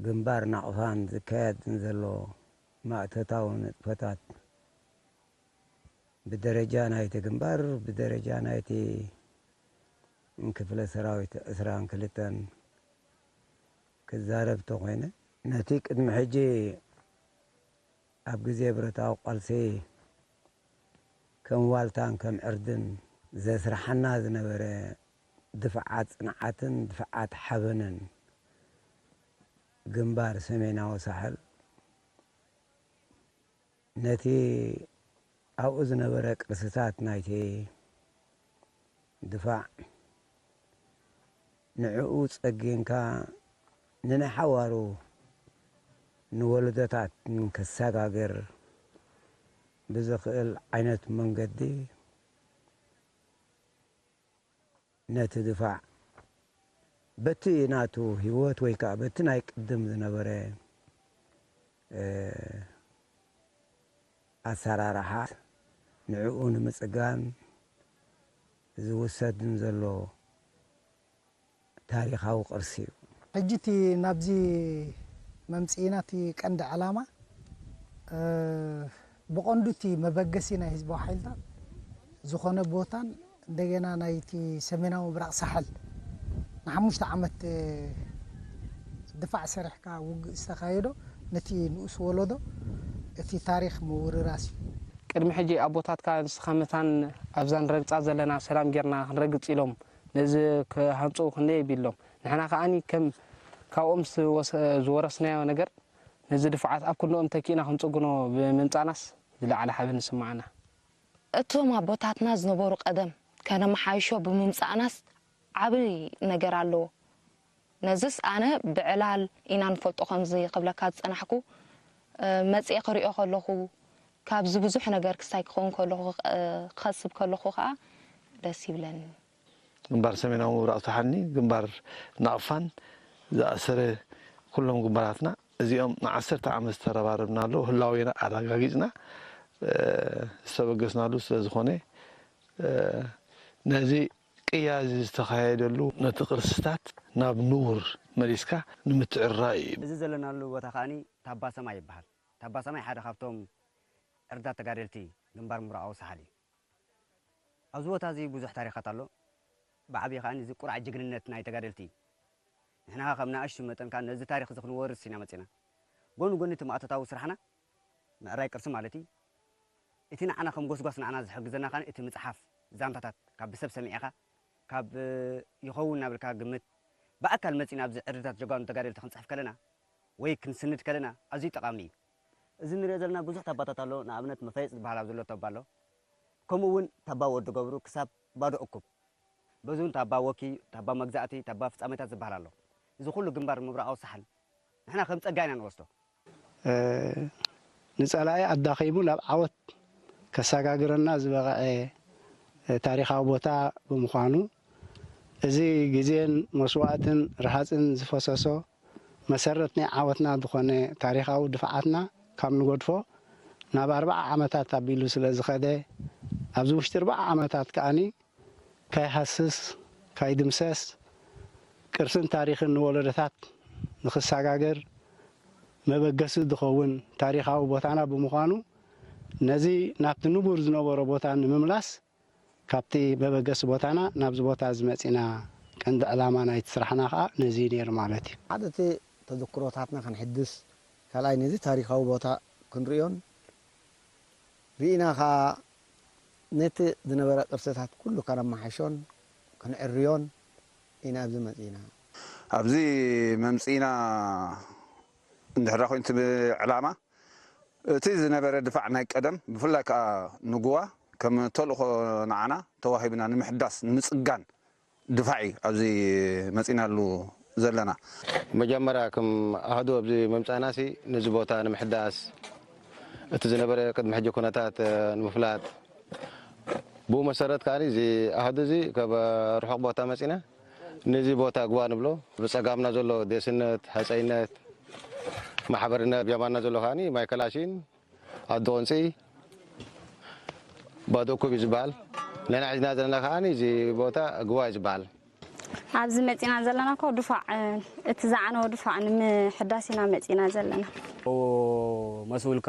ግንባር ናቕፋን ዝካየድ ንዘሎ ማእቶታዊ ንጥፈታት ብደረጃ ናይቲ ግንባር ብደረጃ ናይቲ ክፍለ ሰራዊት ዕስራን ክልተን ክዛረብ ተኾይነ ነቲ ቅድሚ ሕጂ ኣብ ግዜ ብረታዊ ቃልሲ ከም ዋልታን ከም ዕርድን ዘስርሓና ዝነበረ ድፍዓት ጽንዓትን ድፍዓት ሓበንን ግንባር ሰሜናዊ ሳሕል ነቲ ኣብኡ ዝነበረ ቅርስታት ናይቲ ድፋዕ ንዕኡ ጸጊንካ ንንሓዋሩ ንወለዶታት ንከሰጋግር ብዝኽእል ዓይነት መንገዲ ነቲ ድፋዕ በቲ ናቱ ህይወት ወይ ከዓ በቲ ናይ ቅድም ዝነበረ ኣሰራርሓ ንዕኡ ንምፅጋን ዝውሰድ ዘሎ ታሪኻዊ ቅርሲ እዩ። ሕጂ እቲ ናብዚ መምፅኢና እቲ ቀንዲ ዕላማ ብቐንዱ እቲ መበገሲ ናይ ህዝባዊ ሓይልታት ዝኾነ ቦታን እንደገና ናይቲ ሰሜናዊ ምብራቕ ሳሕል ንሓሙሽተ ዓመት ድፋዕ ሰሪሕካ ውግእ ዝተኻየዶ ነቲ ንኡስ ወለዶ እቲ ታሪኽ ምውርራስ እዩ። ቅድሚ ሕጂ ኣቦታትካ ንስኻ መታን ኣብዛ ንረግጻ ዘለና ሰላም ጌርና ክንረግጽ ኢሎም ነዚ ክሃንጹ ክንደይ ቢሎም ንሕና ከኣኒ ከም ካብኦም ዝወረስናዮ ነገር ነዚ ድፋዓት ኣብ ክንድኦም ተኪእና ክንጽግኖ ብምምጻእናስ ዝለዓለ ሓበን ይስምዓና። እቶም ኣቦታትና ዝነበሩ ቀደም ከነመሓይሾ ብምምጻእናስ ዓቢ ነገር ኣለዎ። ነዝስ ኣነ ብዕላል ኢና ንፈልጦ ከምዚ ክብለካ ዝጸናሕኩ መጽኤ ክሪኦ ከለኹ ካብዚ ብዙሕ ነገር ክስታይ ክኸውን ከለኹ ክኸስብ ከለኹ ከኣ ደስ ይብለኒ። ግንባር ሰሜናዊ ምብራቕ ሳሕልኒ ግንባር ናቕፋን ዝኣሰረ ኩሎም ግንባራትና እዚኦም ንዓሰርተ ዓመት ዝተረባረብናሉ ህላዌና ኣረጋጊጽና ዝተበገስናሉ ስለ ዝኾነ ነዚ ቅያ እዚ ዝተኻየደሉ ነቲ ቅርስታት ናብ ንቡር መሊስካ ንምትዕርራይ እዩ። እዚ ዘለናሉ ቦታ ከኣ ታባ ሰማይ ይበሃል። ታባ ሰማይ ሓደ ካብቶም ዕርዳት ተጋደልቲ ግንባር ምብራቓዊ ሳሕል እዩ። ኣብዚ ቦታ እዚ ብዙሕ ታሪኻት ኣሎ። ብዓብዪ ከኣ እዚ ቁራዕ ጅግንነት ናይ ተጋደልቲ እዩ። ንሕና ከኣ ከም ንኣሽቱ መጠን ከኣ ነዚ ታሪኽ እዚ ክንወርስ ኢና መጺና። ጎኒ ጎኒ እቲ ማእቶታዊ ስራሕና ምዕራይ ቅርሲ ማለት እዩ። እቲ ንዓና ከም ጎስጓስ ንዓና ዝሕግዘና ከኣ እቲ ምጽሓፍ ዛንታታት ካብ ብሰብ ሰሚዕኻ ካብ ይኸውን እናበልካ ግምት ብኣካል መጺና ኣብዚ ዕርድታት ጀጋኑ ተጋደልቲ ክንጽሕፍ ከለና ወይ ክንስንድ ከለና ኣዝዩ ጠቓሚ እዩ። እዚ ንሪኦ ዘለና ብዙሕ ታባታት ኣሎ። ንኣብነት መፋይጽ ዝበሃል ኣብ ዘሎ ታባ ኣሎ። ከምኡ እውን ታባ ወዲ ገብሩ ክሳብ ባዶ እኩብ በዚ እውን ታባ ወኪ፣ ታባ መግዛእቲ፣ ታባ ፍጻሜታት ዝበሃል ኣሎ። እዚ ኩሉ ግንባር ምብራቓዊ ሳሕል ንሕና ከም ጸጋ ኢና ንወስዶ። ንጸላኢ ኣዳኺሙ ናብ ዓወት ከሰጋግረና ዝበቕዐ ታሪኻዊ ቦታ ብምዃኑ፣ እዚ ግዜን መስዋእትን ርሃጽን ዝፈሰሶ መሰረት ናይ ዓወትና ዝኾነ ታሪኻዊ ድፍዓትና ካብ ንገድፎ፣ ናብ ኣርብዓ ዓመታት ኣቢሉ ስለ ዝኸደ፣ ኣብዚ ውሽጢ ኣርብዓ ዓመታት ከኣኒ ካይሃስስ፣ ካይድምሰስ፣ ቅርስን ታሪኽን ንወለዶታት ንኽሰጋገር መበገሲ ዝኸውን ታሪኻዊ ቦታና ብምዃኑ፣ ነዚ ናብቲ ንቡር ዝነበሮ ቦታ ንምምላስ፣ ካብቲ መበገሲ ቦታና ናብዚ ቦታ እዚ መጺና። ቀንዲ ዕላማ ናይቲ ስራሕና ኸኣ ነዚ እዩ ነይሩ ማለት እዩ። ሓደ እቲ ተዘክሮታትና ክንሕድስ፣ ካልኣይ ነዚ ታሪኻዊ ቦታ ክንርእዮን ርኢና ኸኣ ነቲ ዝነበረ ቅርስታት ኩሉ ከነመሓሾን ክንዕርዮን ኢና ኣብዚ መጺና። ኣብዚ መምጺእና እንድሕር ዳ ኮይኑ እቲ ዕላማ፣ እቲ ዝነበረ ድፋዕ ናይ ቀደም፣ ብፍላይ ከኣ ንጉዋ ከም ተልእኾ ንዓና ተዋሂብና ንምሕዳስ፣ ንምጽጋን ድፋዕ እዩ ኣብዚ መጺናሉ ዘለና። መጀመርያ ከም ኣሃዱ ኣብዚ ምምጻእናሲ ነዚ ቦታ ንምሕዳስ፣ እቲ ዝነበረ ቅድሚ ሕጂ ኩነታት ንምፍላጥ፣ ብኡ መሰረት ከኣ እዚ ኣሃዱ እዚ ካብ ርሑቕ ቦታ መጺና ነዚ ቦታ ግዋ ንብሎ። ብጸጋምና ዘሎ ዴስነት፣ ሃጸይነት፣ ማሕበርነት፣ ብየማንና ዘሎ ከኣ ማይ ከላሽን፣ ኣዲ ቁንጺ፣ ባዶ ኩብ እዩ ዝበሃል። ንሕና ሒዝና ዘለና ከኣ እዚ ቦታ ግዋ እዩ ዝበሃል። ኣብዚ መጺና ዘለና እኮ ድፋዕ፣ እቲ ዝዓነወ ድፋዕ ንምሕዳስ ኢና መጺና ዘለና። ኦ፣ መስኡልካ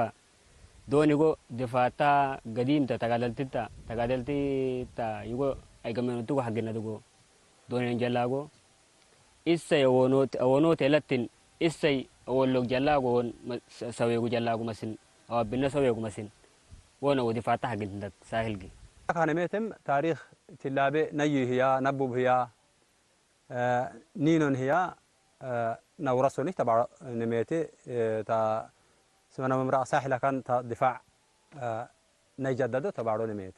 ዶን ይጎ ድፋታ ገዲም ተ ተጋደልቲ ታ፣ ተጋደልቲ ታ ይጎ ኣይገመኑት ጎ ሓግነት ጎ ዶን የንጀላ ጎ ኢሰይ ኦኖት፣ ኦኖት የለትን ኢሰይ ኦሎግ ጀላጎ ወን መ-፣ ሰ-፣ ሰዌጉ ጀላጉ መስን፣ አዋብነ ሰዌጉ መስን፣ ወነ ወዲ ፋታህ ግንተት ሳህልጊ። ካነ ሜትም ታሪኽ ትላቤ ነዩ ህያ፣ ነቡብ ህያ፣ እ፣ ኒኖን ህያ፣ እ፣ ናውራሶኒ ተባዕ ንሜቴ፣ እ፣ ታ ስመና መምራቕ ሳሕላ ካን ታ ድፋዕ፣ እ፣ ናይ ጃዳዶ ተባዕዶ ንሜቴ።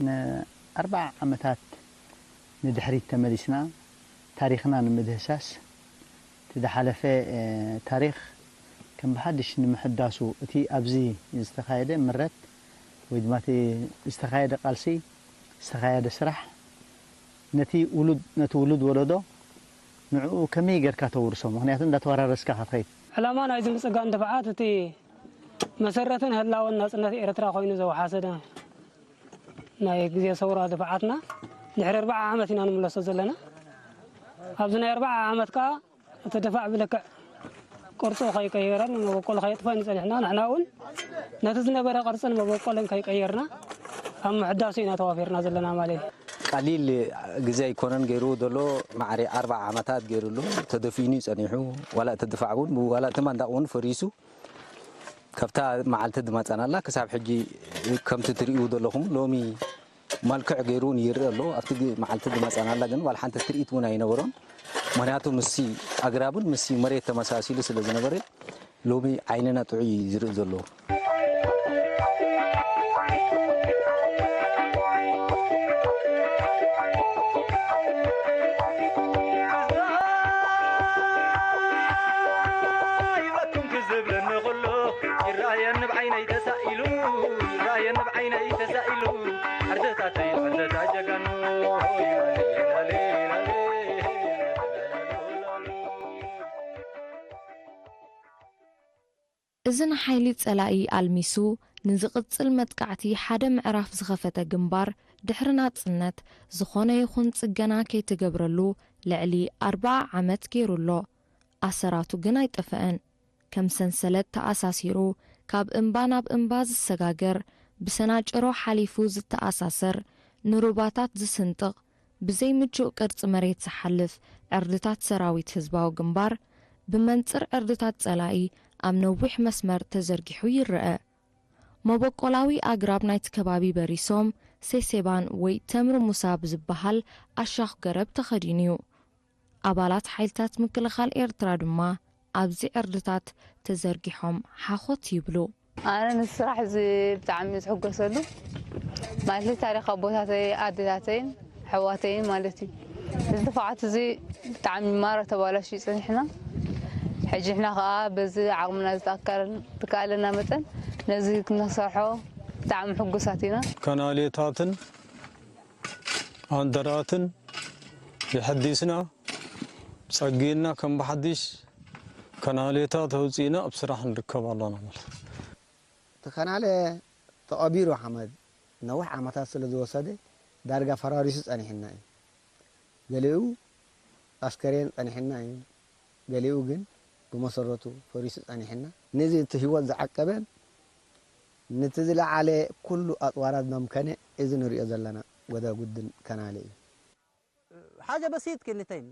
ንኣርብዓ ዓመታት ንድሕሪት ተመሊስና ታሪኽና ንምድህሳስ፣ እቲ ዝሓለፈ፣ እ፣ ታሪኽ ከም ብሓድሽ ንምሕዳሱ፣ እቲ ኣብዚ ዝተኻየደ ምረት ወይ ድማ እቲ ዝተኻየደ ቃልሲ፣ ዝተኻየደ ስራሕ፣ ነቲ ውሉድ፣ ነቲ ውሉድ ወለዶ ንዕኡ ከመይ ጌርካ ተውርሶ? ምኽንያቱ እንዳተወራረስካ ኢኻ ትኸይድ። ዕላማ ናይዚ ምጽጋን ድፍዓት እቲ መሰረትን ህላወን ናጽነት ኤርትራ ኮይኑ ዘውሓሰ ናይ ግዜ ሰውራ ድፍዓትና ድሕሪ ኣርብዓ ዓመት ኢና ንምለሶ ዘለና። ኣብዚ ናይ ኣርብዓ ዓመት ከኣ እቲ ድፋዕ ብልክዕ ቅርጹ ከይቀየረን መበቆል ከየጥፈን ጸኒሕና፣ ንሕና እውን ነቲ ዝነበረ ቅርጽን መበቆልን ከይቀየርና ኣብ ምሕዳሱ ኢና ተዋፊርና ዘለና ማለት እዩ። ቀሊል ግዜ ኣይኮነን ገይሩ ዘሎ፣ ማዕረ ኣርብዓ ዓመታት ገይሩ ኣሎ። ተደፊኑ እዩ ጸኒሑ። ዋላ እቲ ድፋዕ እውን፣ ዋላ እቲ ማንዳቕ እውን ፈሪሱ። ካብታ መዓልቲ ዝመጸናላ ክሳብ ሕጂ ከምቲ ትርእዩ ዘለኹም ሎሚ መልክዕ ገይሩ እውን ይርእ ኣሎ። ኣብቲ ግ-፣ መዓልቲ ዝመጸናላ ግን ዋላ ሓንቲ ትርኢት እውን ኣይነበሮን። ምኽንያቱ ምስቲ ኣግራብን ምስቲ መሬት ተመሳሲሉ ስለ ዝነበረ ሎሚ ዓይንና ጥዑይ እዩ ዝርእ ዘሎ። ይብለኩም ክዝብለኒ ከሎ፣ ይረኣየኒ ብዓይነይ ተሳኢሉ፣ ይረኣየኒ ብዓይነይ ተሳኢሉ፣ ዓርድታተይ ዓርድታ ጀጋኑ። እዚ ንሓይሊ ጸላኢ ኣልሚሱ ንዝቕጽል መጥቃዕቲ ሓደ ምዕራፍ ዝኸፈተ ግንባር፣ ድሕሪ ናጽነት ዝኾነ ይኹን ጽገና ከይተገብረሉ ልዕሊ ኣርብዓ ዓመት ገይሩ ኣሎ። ኣሰራቱ ግን ኣይጠፍአን። ከም ሰንሰለት ተኣሳሲሩ፣ ካብ እምባ ናብ እምባ ዝሰጋገር፣ ብሰናጭሮ ሓሊፉ ዝተኣሳሰር፣ ንሩባታት ዝስንጥቕ፣ ብዘይ ምቹእ ቅርጺ መሬት ዝሓልፍ ዕርድታት ሰራዊት ህዝባዊ ግንባር፣ ብመንጽር ዕርድታት ጸላኢ ኣብ ነዊሕ መስመር ተዘርጊሑ ይረአ። መበቆላዊ ኣግራብ ናይቲ ከባቢ በሪሶም፣ ሴሴባን ወይ ተምሪ ሙሳ ብዝበሃል ኣሻኽ ገረብ ተኸዲኑ እዩ። ኣባላት ሓይልታት ምክልኻል ኤርትራ ድማ ኣብዚ ዕርድታት ተዘርጊሖም ሓኾት ይብሉ። ኣነ ነዚ ስራሕ እዚ ብጣዕሚ እየ ዝሕጎሰሉ። ማለት ታሪኽ ኣቦታተይ፣ ኣዴታተይን ኣሕዋተይን ማለት እዩ። እዚ ድፍዓት እዚ ብጣዕሚ ማራ ተባላሽዩ ጸኒሕና። ሕጂ ንሕና ከኣ በዚ ዓቕምና ዝተኣከረ-፣ ዝተካእለና መጠን ነዚ ክንሰርሖ ብጣዕሚ ሕጉሳት ኢና። ከናሌታትን ኣንደራትን የሐዲስና፣ ጸጊና ከም ብሓዲሽ ከናሌታት ኣውጺእና ኣብ ስራሕ ንርከብ ኣለና ማለት። እቲ ከናለ ተቐቢሩ ሓመድ ነዊሕ ዓመታት ስለ ዝወሰደ ዳርጋ ፈራሪሱ ጸኒሕና እዩ። ገሊኡ ኣስከሬን ጸኒሕና እዩ፣ ገሊኡ ግን ብመሰረቱ ፈሪሱ ጸኒሕና። ነዚ እቲ ህይወት ዝዓቀበን ነቲ ዝለዓለ ኩሉ ኣጽዋራት ዘምከነ እዚ ንሪኦ ዘለና ጎዳ ጉድን ከናለ እዩ። ሓጀ በሲት ክንተይን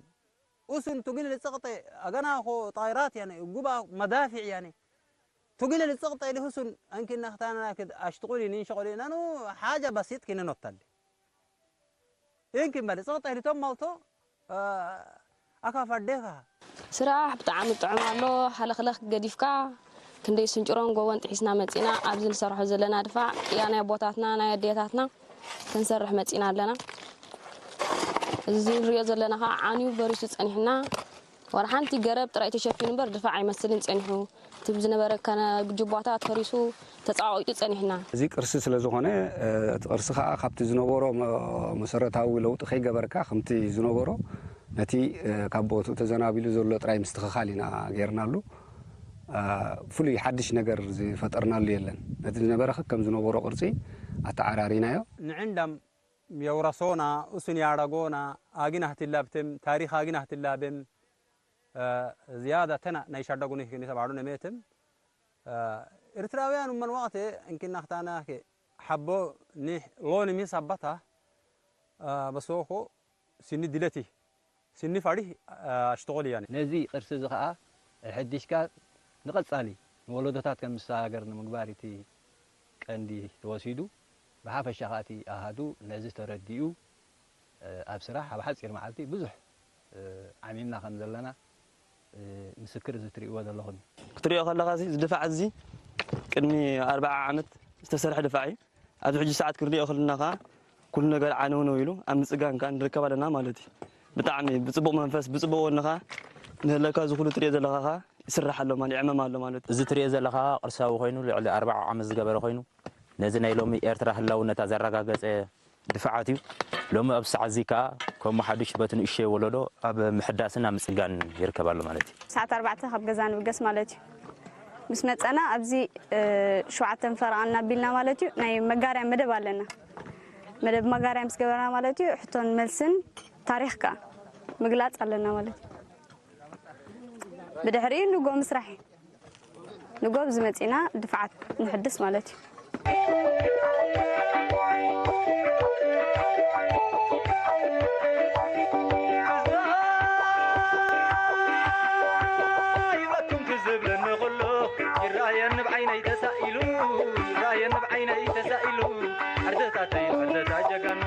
እሱን ቱግን ልጽቕጠ ኣገናኾ ጣይራት ያነ ጉባ መዳፊዕ ያነ ቱግን ልጽቕጠ ልሁሱን እንኪ ነኽታና ክድ ኣሽትቑሊ ንንሸቑሊ ናኑ ሓጀ በሲት ክንኖታል። እንኪ መል ጽቕጠ ልቶም ማልቶ ኣካፋዴኻ ስራሕ ብጣዕሚ ጥዑም ኣሎ። ሃለኽለኽ ገዲፍካ ክንደይ ስንጭሮን ጎቦን ጥሒስና መጺና ኣብዚ ንሰርሖ ዘለና ድፋዕ ቅያ ናይ ኣቦታትና ናይ ኣዴታትና ክንሰርሕ መጺና ኣለና። እዚ ንሪኦ ዘለና ከዓ ዓንዩ በሪሱ ጸኒሕና። ዋላ ሓንቲ ገረብ ጥራይ ተሸፊኑ እምበር ድፋዕ ኣይመስልን ጸኒሑ። እቲ ዝነበረ ከነ ጅቧታት ፈሪሱ ተጻዋዊጡ ጸኒሕና። እዚ ቅርሲ ስለ ዝኾነ እቲ ቅርሲ ከዓ ካብቲ ዝነበሮ መሰረታዊ ለውጢ ከይገበርካ ከምቲ ዝነበሮ ነቲ ካብ ቦትኡ ተዘናቢሉ ዘሎ ጥራይ ምስትኽኻል ኢና ገይርናሉ። ፍሉይ ሓድሽ ነገር ዝፈጠርናሉ የለን። ነቲ ዝነበረ ከከም ዝነበሮ ቅርጺ ኣተዓራሪናዮ። ንዕንዳም የውረሶና እሱን ያረጎና ኣግን ኣህትላብትም ታሪኽ ኣግን ኣህትላብም ዝያዳ ተና ናይ ሻዳጉ ንህክን የተባሉ ነሜትም ኤርትራውያን እመን ወቅት እንኪናኽታናክ ሓቦ ኒሕ ሎኒ ሚስ ኣባታ በሶኮ ሲኒ ድለቲ ሲኒ ፋዲህ ኣሽተቆል ያኒ ነዚ ቅርሲ እዚ ኸኣ ኣሐዲሽካ ንቐጻሊ ንወለዶታት ከም ዝሰጋገር ንምግባር እቲ ቀንዲ ተወሲዱ። ብሓፈሻ ኸኣ እቲ ኣሃዱ ነዚ ተረዲኡ ኣብ ስራሕ ኣብ ሓጺር መዓልቲ ብዙሕ ዓሚምና ከም ዘለና ምስክር እዚ ትርእይዎ ዘለኹም እዩ። ክትሪኦ ከለኻ እዚ ድፋዕ እዚ ቅድሚ ኣርብዓ ዓመት ዝተሰርሐ ድፋዕ እዩ። ኣብዚ ሕጂ ሰዓት ክንሪኦ ከለና ከኣ ኩሉ ነገር ዓነውነው ኢሉ ኣብ ምጽጋን ከኣ ንርከብ ኣለና ማለት እዩ። ብጣዕሚ ብጽቡቕ መንፈስ ብጽቡቕ ወኒ ከኣ ንህለካ እዚ ኩሉ ትሪኦ ዘለኻ ከኣ ይስራሕ ኣሎ ማለት ይዕመም ኣሎ ማለት እዩ። እዚ ትሪኦ ዘለኻ ቅርሳዊ ኮይኑ ልዕሊ ኣርብዓ ዓመት ዝገበረ ኮይኑ ነዚ ናይ ሎሚ ኤርትራ ህላውነታ ዘረጋገጸ ድፋዓት እዩ። ሎሚ ኣብዚ ሰዓት እዚ ከኣ ከምኡ ሓዱሽ በቲ ንእሸይ ወለዶ ኣብ ምሕዳስን ኣብ ምጽጋን ይርከብ ኣሎ ማለት እዩ። ሰዓት ኣርባዕተ ካብ ገዛ ንብገስ ማለት እዩ። ምስ መጸና ኣብዚ ሸውዓተ ፈረቓ እናቢልና ማለት እዩ ናይ መጋርያ መደብ ኣለና። መደብ መጋርያ ምስ ገበርና ማለት እዩ ሕቶን መልስን ታሪኽ ከኣ ምግላጽ ኣለና ማለት እዩ። ብድሕሪኡ ንጎ ምስራሕ እዩ። ንጎ ኣብዚ መጺና ድፍዓት ንሕድስ ማለት እዩ። ይበኩም ትዝብለኒ ኩሉ ይረኣየኒ ብዓይነይ ተሳኢሉ ይረኣየኒ ብዓይነይ ተሳኢሉ ዓርድታተይ ዓርድታ ጀጋኑ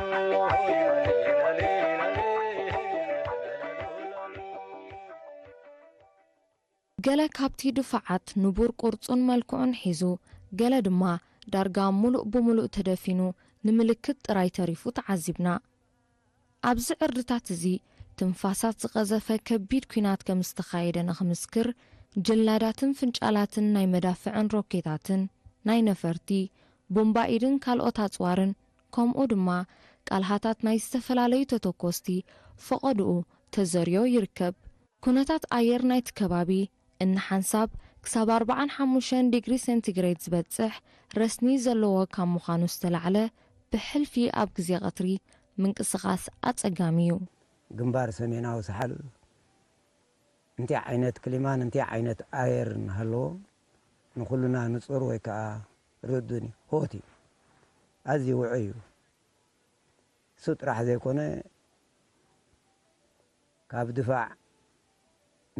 ገለ ካብቲ ድፋዓት ንቡር ቅርጹን መልክዑን ሒዙ፣ ገለ ድማ ዳርጋ ምሉእ ብምሉእ ተደፊኑ ንምልክት ጥራይ ተሪፉ ተዓዚብና። ኣብዚ ዕርድታት እዚ ትንፋሳት ዝቐዘፈ ከቢድ ኲናት ከም ዝተኻየደ ንኽምስክር፣ ጅላዳትን ፍንጫላትን ናይ መዳፍዕን ሮኬታትን፣ ናይ ነፈርቲ፣ ቡምባ ኢድን ካልኦት ኣጽዋርን፣ ከምኡ ድማ ቃልሃታት ናይ ዝተፈላለዩ ተተኮስቲ ፈቐድኡ ተዘርዮ ይርከብ። ኩነታት ኣየር ናይቲ ከባቢ እንሓንሳብ ክሳብ ኣርባዓን ሓሙሽተን ዲግሪ ሴንቲግሬድ ዝበጽሕ ረስኒ ዘለዎ ካብ ምዃኑ ዝተላዕለ፣ ብሕልፊ ኣብ ግዜ ቀትሪ ምንቅስቓስ ኣጸጋሚ እዩ። ግንባር ሰሜናዊ ሳሕል እንታይ ዓይነት ክሊማን እንታይ ዓይነት ኣየር እናሃለዎ ንኹልና ንጹር ወይ ከዓ ርዱን እዩ። ሆት እዩ። ኣዝዩ ውዑይ እዩ። እሱ ጥራሕ ዘይኮነ ካብ ድፋዕ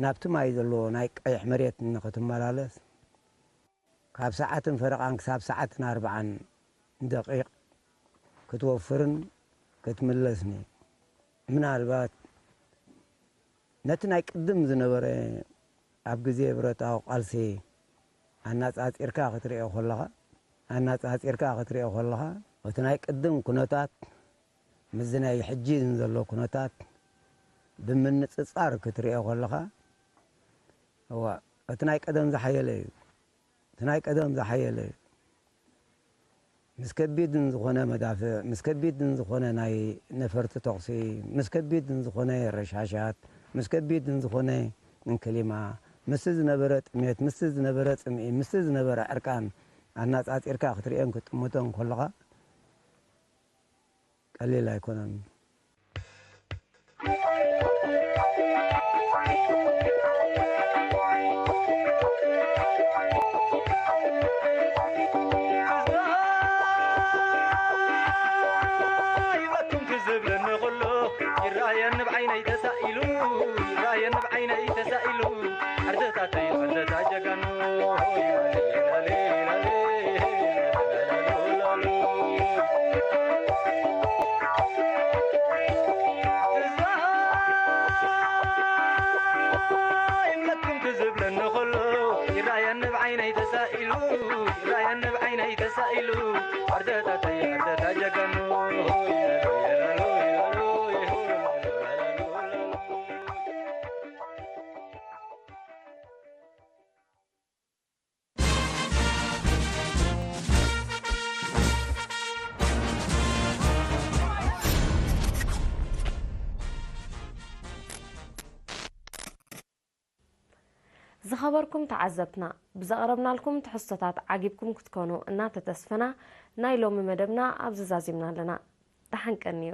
ናብቲ ማይ ዘለዎ ናይ ቀይሕ መሬት ንኽትመላለስ ካብ ሰዓትን ፈረቓን ክሳብ ሰዓትን ኣርብዓን ደቂቕ ክትወፍርን ክትምለስን እዩ። ምናልባት ነቲ ናይ ቅድም ዝነበረ ኣብ ግዜ ብረታዊ ቃልሲ ኣነጻጺርካ ክትርእዮ ከለኻ ኣነጻጺርካ ክትርእዮ ከለኻ እቲ ናይ ቅድም ኩነታት ምስዚ ናይ ሕጂ ዘሎ ኩነታት ብምንጽጻር ክትርእዮ ከለኻ እዋ እቲ ናይ ቀደም ዝሓየለ እዩ። እቲ ናይ ቀደም ዝሓየለ እዩ። ምስ ከቢድን ዝኾነ መዳፍዕ፣ ምስ ከቢድን ዝኾነ ናይ ነፈርቲ ተኹሲ፣ ምስ ከቢድን ዝኾነ ረሻሻት፣ ምስ ከቢድን ዝኾነ እንክሊማ፣ ምስቲ ዝነበረ ጥሜት፣ ምስቲ ዝነበረ ጽምኢ፣ ምስቲ ዝነበረ ዕርቃን፣ ኣናጻጺርካ ክትርእዮን ክትጥምቶን ከለኻ ቀሊል ኣይኮነን። ይበኩም ክዝብለኒ ኩሉ ይረኣየኒ ብዓይነይ ተሳኢሉ፣ ይረኣየኒ ብዓይነይ ተሳኢሉ። ዓርዘታተይ ዓርዘታ ጀጋኑ። ይመክም ክዝብለኒ ከሎ ይረኣየኒ ብዓይነይ ተሳኢሉ፣ ይረኣየኒ ብዓይነይ ተሳኢሉ። ዓርዘታተይ ዓርዘታ ጀጋኑ። ዝኸበርኩም ተዓዘብትና፣ ብዘቕረብናልኩም ትሕዝቶታት ዓጊብኩም ክትኮኑ እናተተስፈና፣ ናይ ሎሚ መደብና ኣብዚ ዛዚምና ኣለና። ደሓን ቀንዩ።